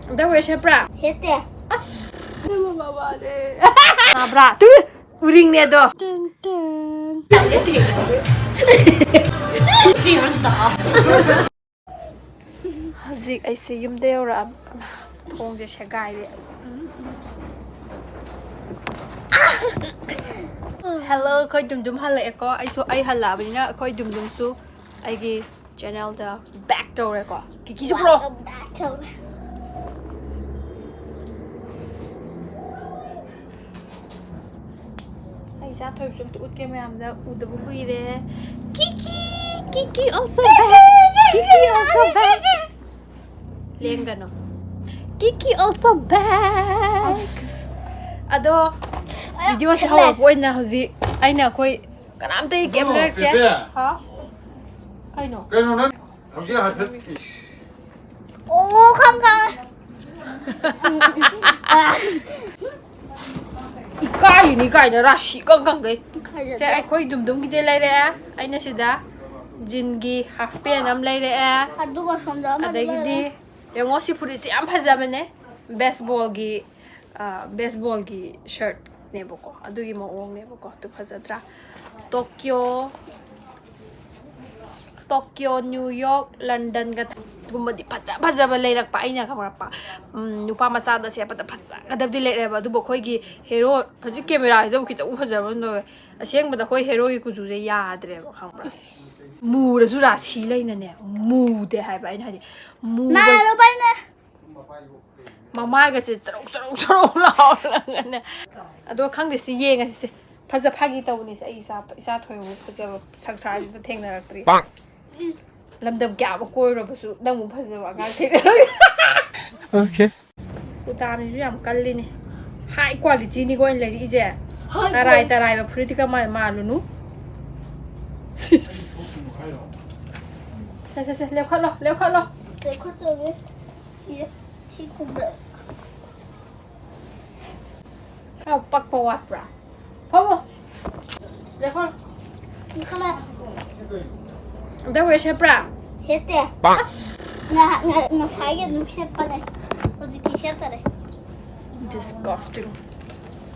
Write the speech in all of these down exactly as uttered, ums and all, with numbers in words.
Underwear ꯁꯦꯠꯄ꯭ꯔꯥ? ꯁꯦꯠꯇꯦ꯫ ꯑꯁ! ꯃꯃꯥꯅꯦ꯫ ꯇꯥꯕ꯭ꯔꯥ? Two! ꯎꯔꯤꯡꯅꯦ ꯑꯗꯣ꯫ Ten ten. ꯍꯧꯖꯤꯛ ꯑꯩꯁꯦ ꯌꯨꯝꯗ ꯌꯧꯔꯛꯑꯕ꯫ ꯊꯣꯡꯁꯦ ꯁꯦꯒꯥꯏꯔꯦ꯫ Hello, ꯑꯩꯈꯣꯏ ꯗꯨꯝꯗꯨꯝ ꯍꯜꯂꯛꯑꯦꯀꯣ꯫ ꯑꯩꯁꯨ, ꯑꯩ ꯍꯜꯂꯛꯑꯕꯅꯤꯅ ꯑꯩꯈꯣꯏ ꯗꯨꯝꯗꯨꯝꯁꯨ ꯑꯩꯒꯤ channelꯗ back ꯇꯧꯔꯦꯀꯣ꯫ ꯀꯤꯀꯤꯁꯨ bro꯫ Welcome back to ꯑꯩ ꯏꯆꯥ ꯊꯣꯏꯕꯁꯨ ꯑꯝꯇ ꯎꯠꯀꯦ ꯃꯌꯥꯝꯗ, ꯎꯗꯕ ꯀꯨꯏꯔꯦ꯫ ꯀꯤꯀꯤ, ꯀꯤꯀꯤ also back꯫ ꯀꯤꯀꯤ also back꯫ ꯂꯦꯡꯒꯅꯨ꯫ ꯀꯤꯀꯤ also back꯫ ꯑꯗꯣ videoꯁꯦ ꯍꯧꯔꯛꯄ ꯑꯣꯏꯅ ꯍꯧꯖꯤꯛ ꯑꯩꯅ ꯑꯩꯈꯣꯏ ꯀꯅꯥꯝꯇ ꯀꯩꯝ ꯂꯩꯔꯛꯇꯦ꯫ ꯄꯦꯄꯦ꯫ ꯍꯥ? ꯀꯩꯅꯣ? ꯀꯩꯅꯣ ꯅꯪ ꯍꯧꯖꯤꯛ ꯍꯥꯏꯐꯦꯠ, ꯏꯁ꯫ ꯑꯣ, ꯈꯪ ꯈꯪꯉꯦ꯫ ꯏꯀꯥꯏꯔꯤꯅꯤ ꯀꯥꯏꯅ ꯔꯥꯁꯤ ꯀꯪ ꯀꯪꯒꯩ꯫ ꯁꯦ, ꯑꯩꯈꯣꯏ ꯗꯨꯝꯗꯨꯝꯒꯤꯗꯤ ꯂꯩꯔꯛꯑꯦ꯫ ꯑꯩꯅ ꯁꯤꯗ jeansꯀꯤ half pant ꯑꯃ ꯂꯩꯔꯛꯑꯦ꯫ ꯑꯗꯨꯒ ꯁꯣꯝꯗ ꯑꯃꯗꯤ ꯑꯗꯒꯤꯗꯤ ꯂꯩꯔꯦ꯫ ꯌꯦꯡꯉꯣ, ꯁꯤ ꯐꯨꯔꯤꯠꯁꯤ ꯌꯥꯝ ꯐꯖꯕꯅꯦ꯫ Baseballꯒꯤ, ꯑ, baseballꯒꯤ shirtꯅꯦꯕꯀꯣ꯫ ꯑꯗꯨꯒꯤ ꯃꯑꯣꯡꯅꯦꯕꯀꯣ꯫ ꯑꯗꯨ ꯐꯖꯗ꯭ꯔꯥ? Tokyo, Tokyo, New York, Londonꯒ ꯒꯨꯝꯕꯗꯤ ꯐꯖ ꯐꯖꯕ ꯂꯩꯔꯛꯄ ꯑꯩꯅ, ꯈꯪꯕ꯭ꯔꯥ? ꯎꯝ, ꯅꯨꯄꯥ ꯃꯆꯥꯗ ꯁꯦꯠꯄꯗ ꯐꯖꯒꯗꯕꯗꯤ ꯂꯩꯔꯛꯑꯦꯕ꯫ ꯑꯗꯨꯕꯨ ꯑꯩꯈꯣꯏꯒꯤ hero, ꯍꯧꯖꯤꯛ cameraꯁꯤꯗꯕꯨ ꯈꯤꯇꯪ ꯐꯖꯕ ꯑꯃ ꯇꯧꯋꯦ꯫ ꯑꯁꯦꯡꯕꯗ ꯑꯩꯈꯣꯏ heroꯒꯤ ꯀꯨꯆꯨꯁꯦ ꯌꯥꯗ꯭ꯔꯦꯕ, ꯈꯪꯕ꯭ꯔꯥ? ꯃꯨꯔꯁꯨ ꯔꯥꯁꯤ ꯂꯩꯅꯅꯦ ꯃꯨꯗꯦ ꯍꯥꯏꯕ꯫ ꯑꯩꯅ ꯍꯥꯏꯗꯤ ꯃꯨꯕ ꯃꯥꯏꯒꯁꯦ ꯆꯔꯧ ꯆꯔꯧ ꯆꯔꯧ ꯂꯥꯎꯔꯒꯅꯦ꯫ ꯑꯗꯣ ꯈꯪꯗꯦ, ꯁꯤ ꯌꯦꯡꯉꯁꯤꯁꯦ꯫ ꯐꯖ ꯐꯥꯒꯤ ꯇꯧꯕꯅꯤꯁꯦ꯫ ꯑꯩ ꯏꯆꯥ, ꯏꯆꯥ ꯊꯣꯏꯕꯕꯨ ꯐꯖꯕ ꯁꯪꯁꯥꯔꯁꯤꯗ ꯊꯦꯡꯅꯔꯛꯇ꯭ꯔꯤ꯫ ꯂꯝꯗꯝ ꯀꯌꯥꯕꯨ ꯀꯣꯏꯔꯨꯔꯕꯁꯨ ꯅꯪꯕꯨ ꯐꯖꯕ ꯑꯉꯥꯡ ꯊꯦꯡꯅꯔꯛꯇ꯭ꯔꯤ꯫ Okay꯫ ꯎꯗꯥꯝꯁꯤꯁꯨ ꯌꯥꯝ ꯀꯜꯂꯤꯅꯦ꯫ High qualityꯅꯤꯀꯣ ꯑꯩꯅ ꯂꯩꯔꯛꯏꯁꯦ꯫ High ꯇꯔꯥꯏ quality꯫ ꯇꯔꯥꯏꯕ ꯐꯨꯔꯤꯠꯇꯤ ꯀꯃꯥꯏ ꯃꯥꯜꯂꯨꯅꯨ꯫ ꯁꯦ, ꯁꯦ, ꯁꯦ, ꯂꯦꯞꯈꯠꯂꯣ, ꯂꯦꯞꯈꯠꯂꯣ꯫ ꯂꯦꯞꯈꯠꯆꯒꯦ꯫ ꯁꯤ, ꯁꯤ ꯈꯨꯝꯕ꯫ ꯈꯔ ꯄꯛꯄ ꯋꯥꯠꯄ꯭ꯔꯥ? ꯐꯝꯃꯣ꯫ ꯂꯦꯞꯈꯠꯂꯣ꯫ ꯈꯜꯂꯦ꯫ Underwear ꯁꯦꯠꯄ꯭ꯔꯥ? ꯁꯦꯠꯇꯦ꯫ ꯑꯁ! ꯉ- ꯉ- ꯉꯁꯥꯏꯒꯤ ꯑꯗꯨꯝ ꯁꯦꯠꯄꯅꯦ꯫ ꯍꯧꯖꯤꯛꯇꯤ ꯁꯦꯠꯇꯔꯦ꯫ Disgusting.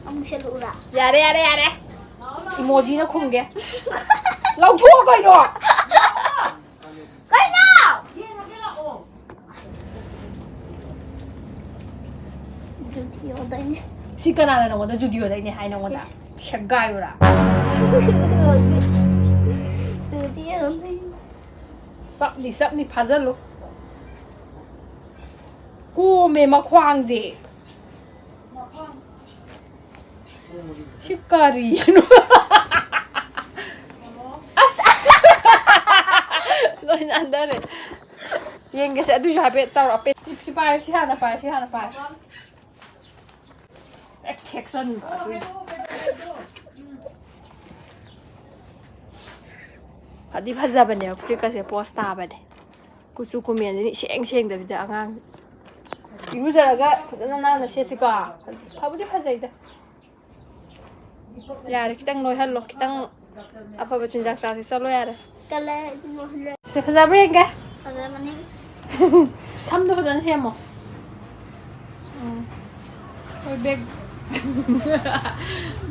ꯑꯃꯨꯛ ꯁꯦꯠꯂꯛꯎꯔꯥ? ꯌꯥꯔꯦ, ꯌꯥꯔꯦ, ꯌꯥꯔꯦ. ꯏꯃꯣꯖꯤꯅ ꯈꯨꯝꯒꯦ. ꯂꯧꯊꯣꯛꯑꯣ ꯀꯩꯅꯣ. ꯀꯩꯅꯣ? ꯖꯨꯗꯤꯑꯣꯗꯩꯅꯦ꯫ ꯁꯤ ꯀꯅꯥꯅ ꯅꯉꯣꯟꯗ ꯖꯨꯗꯤꯑꯣꯗꯩꯅꯦ ꯍꯥꯏ ꯅꯉꯣꯟꯗ? ꯁꯦꯒꯥꯏꯔꯨꯔꯥ? ꯖꯨꯗꯤꯑꯣꯗꯩꯅꯦ꯫ ꯆꯞꯅꯤ, ꯆꯞꯅꯤ, ꯐꯥꯖꯜꯂꯨ. ꯀꯣꯝꯃꯦ ꯃꯈ꯭ꯋꯥꯡꯁꯦ. ꯁꯤ ꯀꯔꯤꯅꯣ? ꯑꯁ! ꯂꯣꯏ ꯅꯥꯟꯊꯔꯦ. ꯌꯦꯡꯒꯦꯁꯦ, ꯑꯗꯨꯏꯁꯨ ꯍꯥꯏꯐꯦꯠ ꯆꯥꯎꯔꯛꯑꯣ꯫ ꯁꯤ, ꯁꯤ ꯄꯥꯏꯌꯨ, ꯁꯤ ꯍꯥꯟꯅ ꯄꯥꯏꯌꯨ, ꯁꯤ ꯍꯥꯟꯅ ꯄꯥꯏꯌꯨ. ꯍꯦꯛ ꯊꯦꯛꯆꯟꯕ ꯑꯗꯨꯏ. ꯐꯗꯤ ꯐꯖꯕꯅꯦꯕ, ꯐꯨꯔꯤꯠꯀꯁꯦ ꯄꯣꯁ ꯇꯥꯕꯅꯦ. ꯀꯨꯆꯨ ꯀꯨꯃꯦꯟꯁꯤꯅ ꯏꯁꯦꯡ ꯁꯦꯡꯗꯕꯤꯗ ꯑꯉꯥꯡ. ꯏꯔꯨꯖꯔꯒ ꯐꯖꯅ ꯅꯥꯟꯅ ꯁꯦꯠꯁꯤꯀꯣ. ꯐꯕꯨꯗꯤ ꯐꯖꯩꯗ. ꯌꯥꯔꯦ, ꯈꯤꯇꯪ ꯅꯣꯏꯍꯜꯂꯣ, ꯈꯤꯇꯪ ꯑꯐꯕ ꯆꯤꯟꯖꯥꯛ ꯆꯥꯁꯤ꯫ ꯆꯠꯂꯣ, ꯌꯥꯔꯦ. ꯇꯜꯂꯦ, ꯅꯣꯏꯍꯜꯂꯦ꯫ ꯁꯦ, ꯐꯖꯕ꯭ꯔꯥ ꯌꯦꯡꯒꯦ? ꯐꯖꯕꯅꯤ꯫ ꯁꯝꯗꯣ ꯐꯖꯅ ꯁꯦꯝꯃꯣ. ꯎꯝ. ꯍꯣꯏ, ꯕꯦꯛ-,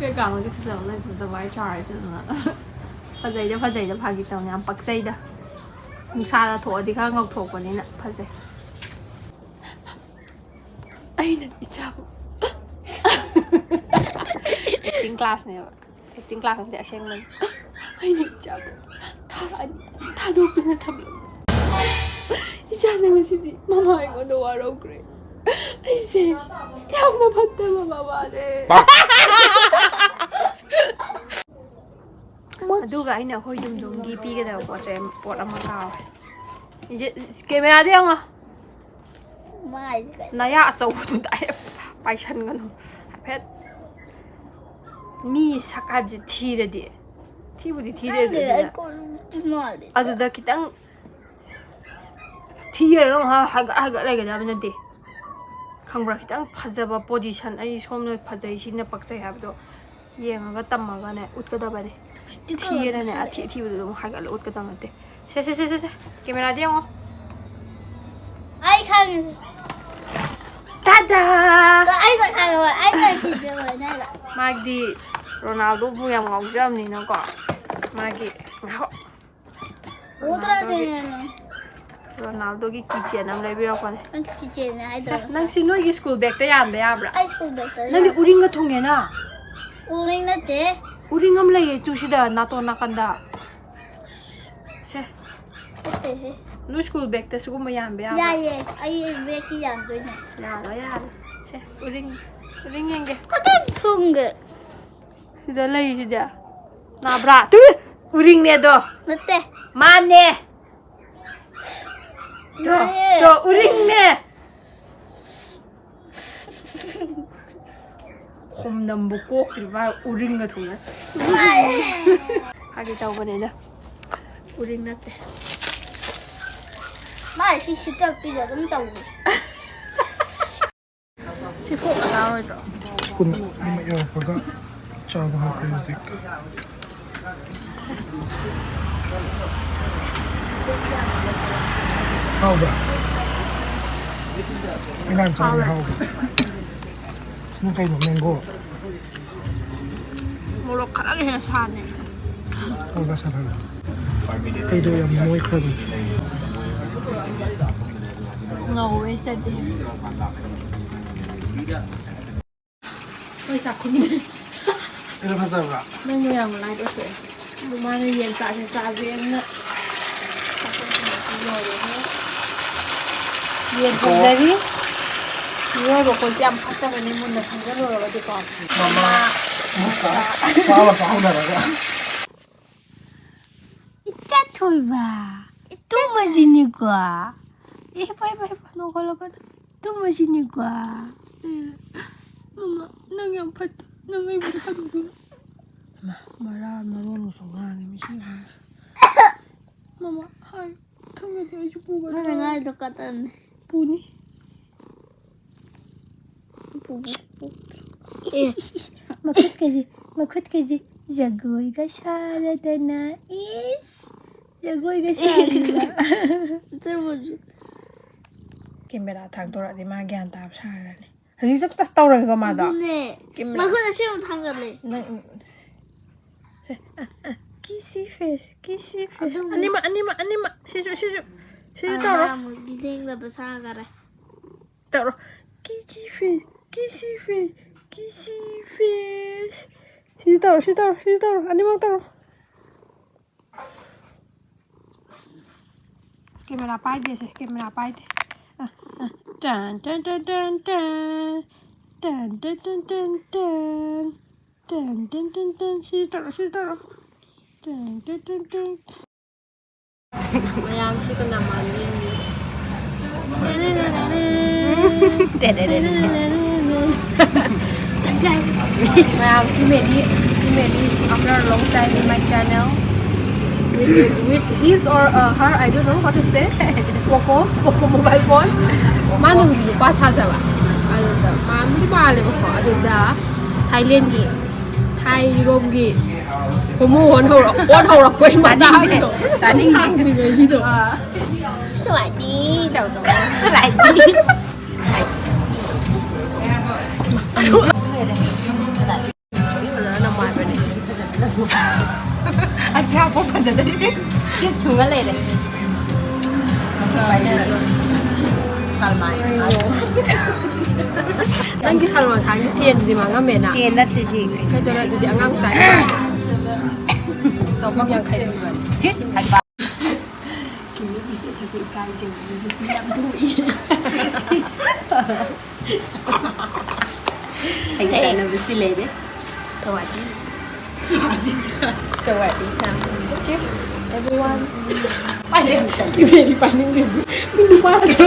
ꯕꯦꯛꯒ꯭ꯔꯥꯎꯟꯒꯤ ꯐꯖꯕ ꯂꯩꯖꯗꯕ ꯍꯥꯏꯇꯥꯔꯦ, ꯑꯗꯨꯗꯨꯅ. ꯐꯖꯩꯗ, ꯐꯖꯩꯗ, ꯐꯥꯒꯤ ꯇꯧꯅꯤ, ꯌꯥꯝ ꯄꯛꯆꯩꯗ. ꯅꯨꯡꯁꯥꯗ ꯊꯣꯛꯑꯗꯤ ꯈꯔ ꯉꯧꯊꯣꯛꯄꯅꯤꯅ ꯐꯖꯩ. ꯑꯩꯅ ꯏꯆꯥꯕꯨ ꯑꯦꯛꯇꯤꯡ ꯀ꯭ꯂꯥꯁꯅꯦꯕ꯫ ꯑꯦꯛꯇꯤꯡ ꯀ꯭ꯂꯥꯁ ꯅꯠꯇꯦ, ꯑꯁꯦꯡꯕꯅꯤ꯫ ꯑꯩꯅ ꯏꯆꯥꯕꯨ ꯊꯥ ꯑꯅꯤ ꯊꯥꯗꯣꯛꯇꯨꯅ ꯊꯝꯂꯝꯕ ꯏꯆꯥꯅ ꯉꯁꯤꯗꯤ ꯃꯃꯥ ꯑꯩꯉꯣꯟꯗ ꯋꯥꯔꯧꯈ꯭ꯔꯦ꯫ ꯑꯩꯁꯦ ꯌꯥꯝꯅ ꯐꯠꯇꯕ ꯃꯃꯥꯅꯦ꯫ ꯑꯗꯨꯒ ꯑꯩꯅ ꯑꯩꯈꯣꯏ ꯌꯨꯝꯗꯣꯡꯒꯤ ꯄꯤꯒꯗꯕ ꯄꯣꯠꯁꯦ, ꯄꯣꯠ ꯑꯃ ꯀꯥꯎꯔꯦ꯫ ꯏꯆꯦ, ꯀꯦꯃꯦꯔꯥꯗ ꯌꯦꯡꯉꯣ꯫ ꯃꯥꯏꯁꯦ ꯀꯩꯅꯣ? ꯅꯌꯥ ꯑꯆꯧꯕꯗꯨ ꯗꯥꯏꯔꯦꯛ ꯄꯥꯏꯁꯟꯒꯅꯨ꯫ ꯍꯥꯏꯐꯦꯠ ꯃꯤ ꯁꯛ ꯍꯥꯏꯕꯁꯦ ꯊꯤꯔꯗꯤ, ꯊꯤꯕꯨꯗꯤ ꯊꯤꯔꯦ ꯈꯪꯗꯦ, ꯑꯗꯨꯗ, ꯑꯩ ꯀꯣꯟ ꯃꯥꯜꯂꯦ꯫ ꯑꯗꯨꯗ ꯈꯤꯇꯪ ꯊꯤꯔꯒ ꯍꯥꯏꯒꯠ ꯍꯥꯏꯒꯠ ꯂꯩꯒꯗꯕ ꯅꯠꯇꯦ, ꯈꯪꯕ꯭ꯔꯥ? ꯈꯤꯇꯪ ꯐꯖꯕ ꯄꯣꯖꯤꯁꯟ, ꯑꯩ ꯁꯣꯝꯗ ꯐꯖꯩ, ꯁꯤꯅ ꯄꯛꯆꯩ ꯍꯥꯏꯕꯗꯣ ꯌꯦꯡꯉꯒ ꯇꯝꯃꯒꯅꯦ ꯎꯠꯀꯗꯕꯅꯦ꯫ ꯁꯤꯗꯤ ꯊꯤꯌꯦꯅꯅꯦ, ꯀꯩꯅꯣ? ꯑꯊꯤ ꯑꯊꯤꯕꯗꯣ ꯑꯗꯨꯝ ꯍꯥꯏꯒꯠꯂ ꯎꯠꯀꯗꯕ ꯅꯠꯇꯦ꯫ ꯁꯦ, ꯁꯦ, ꯁꯦ, ꯁꯦ, ꯁꯦ꯫ ꯀꯦꯃꯦꯔꯥꯗ ꯌꯦꯡꯉꯣ꯫ ꯑꯩ ꯈꯪꯉꯦ꯫ ꯇꯥꯗꯥ! ꯑꯩꯅ ꯈꯪꯉꯦ, ꯍꯣꯏ, ꯑꯩꯅ ꯀꯤꯖꯩ, ꯍꯣꯏ, ꯅꯪꯅ꯫ ꯃꯥꯗꯤ ꯔꯣꯅꯥꯜꯗꯣꯕꯨ ꯌꯥꯝ ꯉꯥꯎꯖꯕꯅꯤꯅꯀꯣ꯫ ꯃꯥꯒꯤ ꯉꯥꯏꯈꯣ꯫ ꯎꯗ꯭ꯔꯥ ꯔꯣꯅꯥꯜꯗꯣꯒꯤ ꯀꯩꯅꯣ? ꯔꯣꯅꯥꯜꯗꯣꯒꯤ keychain ꯑꯃ ꯂꯩꯕꯤꯔꯛꯄꯅꯦ꯫ ꯅꯪ keychain ꯍꯥꯏꯗ꯭ꯔꯣ ꯁꯦ, ꯉꯁꯥꯏ? ꯅꯪ ꯁꯤ ꯅꯣꯏꯒꯤ school bagꯇ ꯌꯥꯟꯕ ꯌꯥꯕ꯭ꯔꯥ? ꯑꯩ school bagꯇ ꯅꯪꯗꯤ ꯌꯥꯟ- ꯎꯔꯤꯡꯒ ꯊꯨꯡꯉꯦꯅ꯫ ꯎꯔꯤꯡ ꯅꯠꯇꯦ꯫ ꯎꯔꯤꯡ ꯑꯃ ꯂꯩꯌꯦ ꯇꯨ ꯁꯤꯗ ꯅꯥꯇꯣꯟ ꯅꯥꯀꯟꯗ꯫ ꯁꯦ꯫ ꯅꯠꯇꯦꯍꯦ꯫ ꯅꯣꯏ school bagꯇ ꯁꯤꯒꯨꯝꯕ ꯌꯥꯟꯕ ꯌꯥꯕ꯭ꯔꯥ? ꯌꯥꯏꯌꯦ, ꯑꯩ bagꯇꯤ ꯌꯥꯟꯗꯣꯏꯅꯦ꯫ ꯌꯥꯜꯂꯣ, ꯌꯥꯜꯂꯣ꯫ ꯁꯦ, ꯎꯔꯤꯡ, ꯎꯔꯤꯡ ꯌꯦꯡꯒꯦ꯫ ꯀꯗꯥꯏ ꯊꯨꯡꯒꯦ? ꯁꯤꯗ ꯂꯩꯔꯤꯁꯤꯗꯤ꯫ ꯅꯥꯕ꯭ꯔꯥ? ꯇꯨ! ꯎꯔꯤꯡꯅꯦ ꯑꯗꯣ꯫ ꯅꯠꯇꯦ꯫ ꯃꯥꯅꯦ꯫ ꯇꯣ, ꯅꯥꯏꯌꯦ꯫ ꯇꯣ, ꯎꯔꯤꯡꯅꯦ꯫ ꯈꯣꯝ ꯅꯝꯕꯨ ꯀꯣꯛꯇ꯭ꯔꯤ ꯃꯥ ꯎꯔꯤꯡꯒ ꯊꯨꯡꯅ꯫ ꯐꯥꯒꯤ ꯇꯧꯕꯅꯤꯗ꯫ ꯎꯔꯤꯡ ꯅꯠꯇꯦ꯫ ꯃꯥ ꯁꯤ ꯁꯤꯠꯇꯕꯤꯗ ꯑꯗꯨꯝ ꯇꯧꯏ꯫ ꯁꯤ ꯐꯣꯛꯅ ꯆꯥꯔꯣꯏꯗ꯭ꯔꯣ? Spoon ꯑꯅꯤꯃꯛ ꯌꯧꯔꯛꯄꯒ ꯆꯥꯕ ꯍꯧꯈ꯭ꯔꯦ ꯍꯧꯖꯤꯛ꯫ ꯍꯥꯎꯕ꯭ꯔꯥ? ꯑꯩ ꯅꯍꯥꯟ ꯆꯥꯕ ꯍꯥꯎꯕ꯭ꯔꯥ? ꯁꯤꯅ ꯀꯩꯅꯣ, mango? ꯃꯣꯔꯣꯛ ꯈꯔꯒ ꯍꯦꯟꯅ ꯁꯥꯅꯦ꯫ ꯑꯣ, ꯁꯥ ꯁꯥ ꯁꯥ꯫ ꯑꯩꯗꯣ ꯌꯥꯝ ꯅꯣꯏꯈ꯭ꯔꯕꯅꯦ꯫ ꯉꯧꯋꯦ ꯁꯤꯗꯗꯤ꯫ ꯍꯣꯏ, ꯆꯥꯛꯈꯨꯝꯁꯦ꯫ ꯑꯩꯅ ꯐꯖꯕ꯭ꯔꯥ? ꯅꯪꯅ ꯌꯥꯝ light ꯑꯣꯏꯊꯣꯛꯑꯦ꯫ ꯑꯗꯨ ꯃꯥꯅ ꯌꯦꯟ ꯆꯥꯁꯦ ꯆꯥꯁꯦꯅ ꯂꯣꯏꯔꯦꯍꯦ꯫ ꯌꯦꯟ ꯊꯣꯡꯖꯔꯤ꯫ ꯃꯤꯑꯣꯏꯕ ꯑꯩꯈꯣꯏꯁꯦ ꯌꯥꯝ ꯐꯠꯇꯕꯅꯤ, ꯃꯨꯟꯅ ꯈꯪꯖꯜꯂꯨꯔꯒꯗꯤꯀꯣ꯫ ꯃꯃꯥ, ꯃꯆꯥ, ꯃꯆꯥ ꯃꯆꯥ ꯍꯧꯅꯔꯒ꯫ ꯏꯆꯥ ꯊꯣꯏꯕ, ꯇꯨꯝꯃꯁꯤꯅꯤꯀꯣ꯫ ꯑꯦ, ꯐꯩ, ꯐꯩ, ꯐꯩ, ꯅꯣꯡꯈꯠꯂꯛꯀꯅꯨ꯫ ꯇꯨꯝꯃꯁꯤꯅꯤꯀꯣ꯫ ꯑꯦ, ꯃꯃꯥ, ꯅꯪ ꯌꯥꯝ ꯐꯠꯇꯦ꯫ ꯅꯪ ꯑꯩꯕꯨ ꯊꯝꯕꯤꯔꯣ꯫ ꯃꯥ, ꯃꯔꯥ ꯃꯔꯣꯟꯒꯁꯨ ꯉꯥꯡꯉꯤ ꯃꯁꯤ ꯑꯉꯥꯡꯁꯦ꯫ ꯃꯃꯥ, ꯍꯥꯏ, ꯊꯝꯃꯗꯤ ꯑꯩꯁꯨ ꯄꯨꯒꯗ꯭ꯔꯥ? ꯅꯪꯅ ꯉꯥꯡꯉꯤꯗꯣ ꯀꯇꯟꯅꯦ꯫ ꯄꯨꯅꯤ꯫ ꯄꯨ, ꯄꯨ, ꯄꯨ꯫ ꯏꯁ, ꯏꯁ, ꯏꯁ, ꯏꯁ꯫ ꯃꯈꯨꯠꯀꯁꯦ, ꯃꯈꯨꯠꯀꯁꯦ ꯖꯒꯣꯏꯒ ꯁꯥꯔꯗꯅ꯫ ꯏꯁ, ꯖꯒꯣꯏꯒ ꯁꯥꯔꯤꯕ꯫ ꯆꯠꯂꯨꯁꯤ꯫ ꯀꯦꯃꯦꯔꯥ ꯊꯥꯡꯗꯣꯔꯛꯑꯗꯤ ꯃꯥ ꯒ꯭ꯌꯥꯟ ꯇꯥꯕ ꯁꯥꯈ꯭ꯔꯅꯤ꯫ ꯍꯧꯖꯤꯛꯁꯨ ꯇꯁ ꯇꯧꯔꯝꯃꯤꯀꯣ ꯃꯥꯗꯣ꯫ ꯑꯗꯨꯅꯦ꯫ ꯀꯦꯃꯦꯔꯥ꯫ ꯃꯈꯨꯠ ꯑꯁꯦꯡꯕ ꯊꯥꯡꯒꯠꯂꯦ꯫ ꯅꯪ ꯁꯦ, ꯑ, ꯑ, ꯀꯤꯁꯤ ꯐꯦꯁ, ꯀꯤꯁꯤ ꯐꯦꯁ꯫ ꯑꯗꯨꯝ ꯑꯅꯤꯃꯛ, ꯑꯅꯤꯃꯛ, ꯑꯅꯤꯃꯛ꯫ ꯁꯤꯁꯨ, ꯁꯤꯁꯨ, ꯁꯤꯁꯨ ꯑ, ꯇꯧꯔꯣ꯫ ꯃꯥ ꯑꯃꯨꯛ ꯂꯦꯡꯗꯕ ꯁꯥꯈꯔꯦ꯫ ꯇꯧꯔꯣ꯫ ꯀꯤꯁꯤ ꯐꯦꯁ, ꯀꯤꯁꯤ ꯐꯦꯁ, ꯀꯤꯁꯤ ꯐꯦꯁ꯫ ꯁꯤꯁꯨ ꯇꯧꯔꯣ, ꯁꯤꯁꯨ ꯇꯧꯔꯣ, ꯁꯤꯁꯨ ꯇꯧꯔꯣ꯫ ꯑꯅꯤꯃꯛ ꯇꯧꯔꯣ꯫ ꯀꯦꯃꯦꯔꯥ ꯄꯥꯏꯗꯦꯁꯦ, ꯀꯦꯃꯦꯔꯥ ꯄꯥꯏꯗꯦ꯫ ꯑ, ꯑ, ꯇꯟ, ꯇꯟ, ꯇꯟ, ꯇꯟ, ꯇꯟ꯫ ꯇꯟ, ꯇꯟ, ꯇꯟ, ꯇꯟ, ꯇꯟ꯫ ꯇꯟ, ꯇꯟ, ꯇꯟ, ꯇꯟ꯫ ꯁꯤ ꯇꯧꯔꯣ, ꯁꯤ ꯇꯧꯔꯣ꯫ ꯇꯟ, ꯇꯟ, ꯇꯟ, ꯇꯟ꯫ ꯃꯌꯥꯝꯁꯤ ꯀꯅꯥ ꯃꯥꯟꯒꯦ ꯌꯦꯡꯒꯦ꯫ ꯃꯌꯥꯝ, he made it, he made it after a long time in my channel. With, with his or, uh, her, I don't know what to say. Poco, Poco mobile phone. ꯃꯥꯅ ꯍꯧꯖꯤꯛ ꯅꯨꯄꯥ ꯁꯥꯖꯕ꯫ ꯑꯗꯨꯗ ꯃꯥ ꯃꯤꯗꯤ ꯃꯥꯜꯂꯦꯕꯀꯣ꯫ ꯑꯗꯨꯗ ꯊꯥꯏꯂꯦꯟꯒꯤ, ꯊꯥꯏꯔꯣꯝꯒꯤ ꯍꯣꯃꯣ ꯑꯣꯟꯍꯧꯔꯛ-, ꯑꯣꯟꯍꯧꯔꯛꯄꯩ ꯃꯇꯥꯡꯗꯣ꯫ ꯇꯥꯅꯤꯡꯗꯦ꯫ ꯁꯥꯡꯗ꯭ꯔꯤꯉꯩꯒꯤꯗꯣ꯫ ꯁ꯭ꯋꯥꯇꯤ ꯇꯧꯗꯧ꯫ ꯁ꯭ꯋꯥꯇꯤ꯫ ꯐꯖꯅ ꯅꯨꯡꯉꯥꯏꯕꯅꯦ꯫ ꯑꯁꯤ ꯍꯥꯞꯄ ꯐꯖꯗꯣꯏꯅꯦ꯫ ꯀ꯭ꯌꯨꯠ ꯁꯨꯡꯉ ꯂꯩꯔꯦ꯫ ꯁꯜꯃꯥꯟ꯫ ꯅꯪꯒꯤ ꯁꯜꯃꯥꯟ ꯈꯥꯟꯒꯤ ꯆꯦꯟꯗꯨꯗꯤ ꯃꯥꯡꯉꯝꯃꯦꯅ꯫ ꯆꯦꯟ ꯅꯠꯇꯦ ꯁꯤ꯫ ꯀꯩꯗꯧꯔꯦ ꯑꯗꯨꯗꯤ ꯑꯉꯥꯡ ꯃꯆꯥ꯫ ꯆꯍꯨꯝ ꯌꯥꯡꯈꯩ꯫ ꯁꯤꯁ꯫ ꯀꯤꯃꯤꯒꯤꯁꯦ ꯑꯩꯈꯣꯏ ꯏꯀꯥꯏꯖꯩ꯫ ꯅꯨꯄꯤ ꯌꯥꯝ ꯊꯣꯛꯏ꯫ ꯑꯩ ꯆꯠꯅꯕꯁꯤ ꯂꯩꯔꯦ꯫ ꯁ꯭ꯋꯥꯇꯤ꯫ ꯁ꯭ꯋꯥꯇꯤ꯫ ꯁ꯭ꯋꯥꯇꯤ꯫ Cheers, everyone. ꯄꯥꯏꯔꯦ ꯑꯝꯇꯪ꯫ ꯏꯕꯦꯟ ꯄꯥꯏꯅꯤꯡꯗ꯭ꯔꯤꯁꯤ꯫ ꯃꯤ ꯅꯨꯄꯥꯁꯨ꯫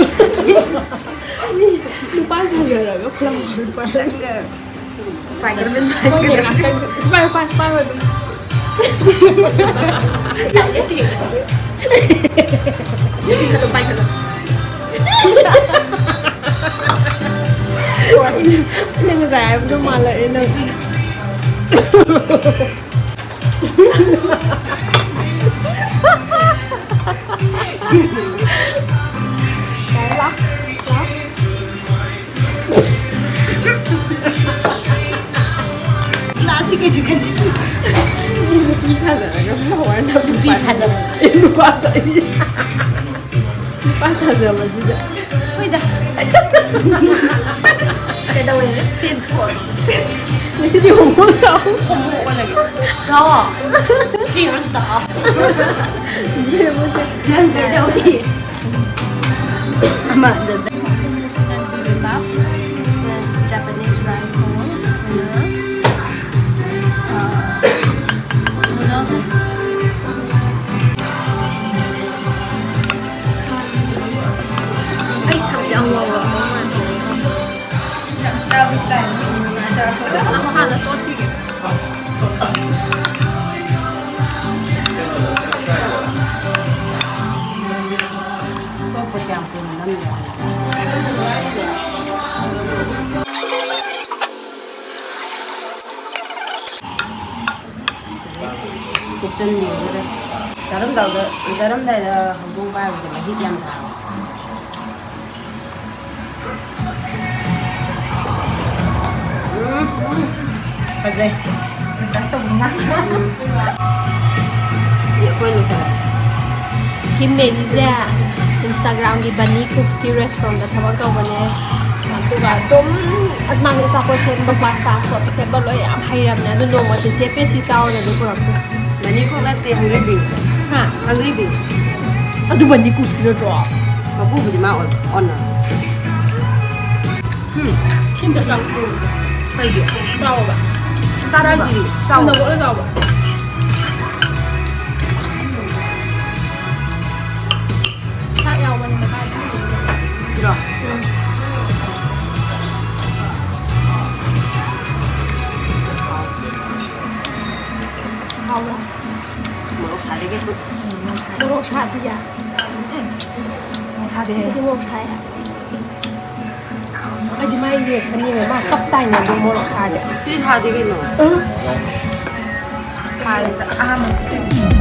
ꯃꯤ ꯅꯨꯄꯥꯁꯨ ꯌꯧꯔꯒ ꯐ꯭ꯂꯥꯋꯔ ꯄꯥꯏꯔꯦ꯫ ꯅꯪꯒ ꯁ꯭ꯄꯥꯏꯗꯔꯃꯦꯟ ꯍꯣꯏꯅꯦ, ꯄꯥꯏꯒꯗ꯭ꯔꯥ? ꯉꯥꯛꯇꯪ꯫ ꯁ꯭ꯄꯥꯏ-, ꯄꯥꯏ-, ꯄꯥꯏꯔꯣ ꯑꯗꯨꯝ꯫ ꯄꯥꯏꯈꯠꯂꯣ, ꯄꯥꯏꯈꯠꯂꯣ꯫ ꯅꯪ ꯉꯁꯥꯏ ꯍꯥꯏꯕꯗꯣ ꯃꯥꯜꯂꯛꯑꯦ ꯅꯪ꯫ ꯌꯥꯔꯦ, ꯂꯥꯎ꯫ ꯅꯨꯄꯤ ꯁꯥꯖꯕ꯫ ꯅꯨꯄꯥ ꯁꯥꯏ꯫ ꯅꯨꯄꯥ ꯁꯥꯖꯕꯁꯤꯗ꯫ ꯍꯣꯏꯗ꯫ ꯀꯩꯗꯧꯋꯦ? ꯄꯦꯟꯊꯣꯛꯑꯒꯦ꯫ ꯉꯁꯤꯗꯤ ꯍꯣꯃꯣ ꯁꯥꯎ꯫ ꯍꯣꯃꯣ ꯑꯣꯜꯂꯒꯦ꯫ ꯗꯣ꯫ Cheers ꯗꯣ꯫ ꯏꯕꯦꯝꯃꯁꯦ꯫ ꯅꯪ ꯀꯩꯗꯧꯔꯤ? ꯑꯃ, ꯑꯗꯨꯗ꯫ ꯁꯤꯅ bibimbap, ꯁꯤꯅ Japanese rice bowl, ꯁꯤꯅ, ꯑ, noodles꯫ ꯑꯩ ꯁꯝ ꯌꯥꯝ ꯋꯥꯡꯕ ꯃꯥꯜꯂꯦ꯫ ꯌꯥꯝ stylish ꯇꯥꯏ꯫ ꯍꯥꯟꯅ ꯇꯣꯠꯈꯤꯒꯦ꯫ ꯇꯣꯠꯄꯁꯦ ꯌꯥꯝ ꯀꯨꯏꯅ ꯅꯝꯃꯦ꯫ ꯀꯨꯞꯁꯟꯕꯤꯔꯒ ꯆꯥꯔꯝꯗꯥꯏꯗ, ꯆꯥꯔꯝꯗꯥꯏꯗ ꯍꯧꯗꯣꯡ ꯄꯥꯏꯕꯁꯦ ꯃꯍꯤꯛ ꯌꯥꯝ ꯊꯥꯕ꯫ ꯎꯝ, ꯎꯝ, ꯐꯖꯩ꯫ ꯎꯝ꯫ ꯁꯤ ꯑꯩꯈꯣꯏ ꯂꯣꯏꯁꯜꯂꯦ꯫ ꯁꯤ ꯃꯦꯔꯤꯁꯦ Instagram ꯒꯤ Bunny Cooks ꯀꯤ restaurant ꯗ ꯊꯕꯛ ꯇꯧꯕꯅꯦ꯫ ꯑꯗꯨꯒ ꯑꯗꯨꯝ ꯃꯥꯒꯤ ꯑꯆꯥꯄꯣꯠ ꯁꯦꯝꯕ, pasta ꯈꯣꯠꯄ ꯁꯦꯝꯕ ꯂꯣꯏ ꯌꯥꯝ ꯍꯩꯔꯕꯅꯦ꯫ ꯑꯗꯨ ꯅꯣꯡꯃꯗꯤ ꯆꯦ ꯄꯦꯁꯤ ꯆꯥꯎꯔꯅꯦ ꯑꯗꯨ ꯄꯨꯔꯛꯇꯦ꯫ Bunny Cook ꯅꯠꯇꯦ, Hungry Bee꯫ ꯍꯥ? Hungry Bee꯫ ꯑꯗꯨ Bunny Cook ꯀꯤ ꯅꯠꯇ꯭ꯔꯣ? ꯃꯄꯨꯕꯨꯗꯤ ꯃꯥ ꯑꯣꯏ-, owner꯫ ꯎꯝ꯫ ꯁꯤꯝꯇ ꯆꯥꯎ꯫ ꯀꯩꯒꯤ? ꯆꯥꯎꯕ꯫ ꯆꯥꯗ꯭ꯔꯤꯕ? ꯆꯥꯗ꯭ꯔꯤ꯫ ꯆꯥꯎ꯫ ꯊꯨꯝꯅ ꯑꯣꯠꯂ ꯆꯥꯎꯕ꯫ ꯆꯥꯛ ꯌꯥꯎꯕꯅꯤ ꯃꯈꯥꯗ꯫ ꯁꯤꯔꯣ? ꯎꯝ꯫ ꯍꯥꯎꯕ꯭ꯔꯥ? ꯃꯣꯔꯣꯛ ꯁꯥꯗꯦ ꯀꯩꯁꯨ꯫ ꯃꯣꯔꯣꯛ ꯁꯥꯗꯤꯌꯦ? ꯎꯝ꯫ ꯃꯣꯔꯣꯛ ꯁꯥꯗꯦ꯫ ꯑꯩꯗꯤ ꯃꯣꯔꯣꯛ ꯁꯥꯏ꯫ ꯑꯩꯗꯤ ꯃꯥꯒꯤ reaction ꯌꯦꯡꯉꯦ꯫ ꯃꯥ ꯀꯞ ꯇꯥꯏꯅꯦ ꯑꯗꯨꯝ ꯃꯣꯔꯣꯛ ꯁꯥꯔꯗꯤ꯫ ꯁꯤ ꯁꯥꯗꯦ ꯀꯩꯅꯣ꯫ ꯎꯝ꯫ ꯁꯥꯔꯦ, ꯑꯍꯥꯟꯕ ꯁꯤꯁꯦ꯫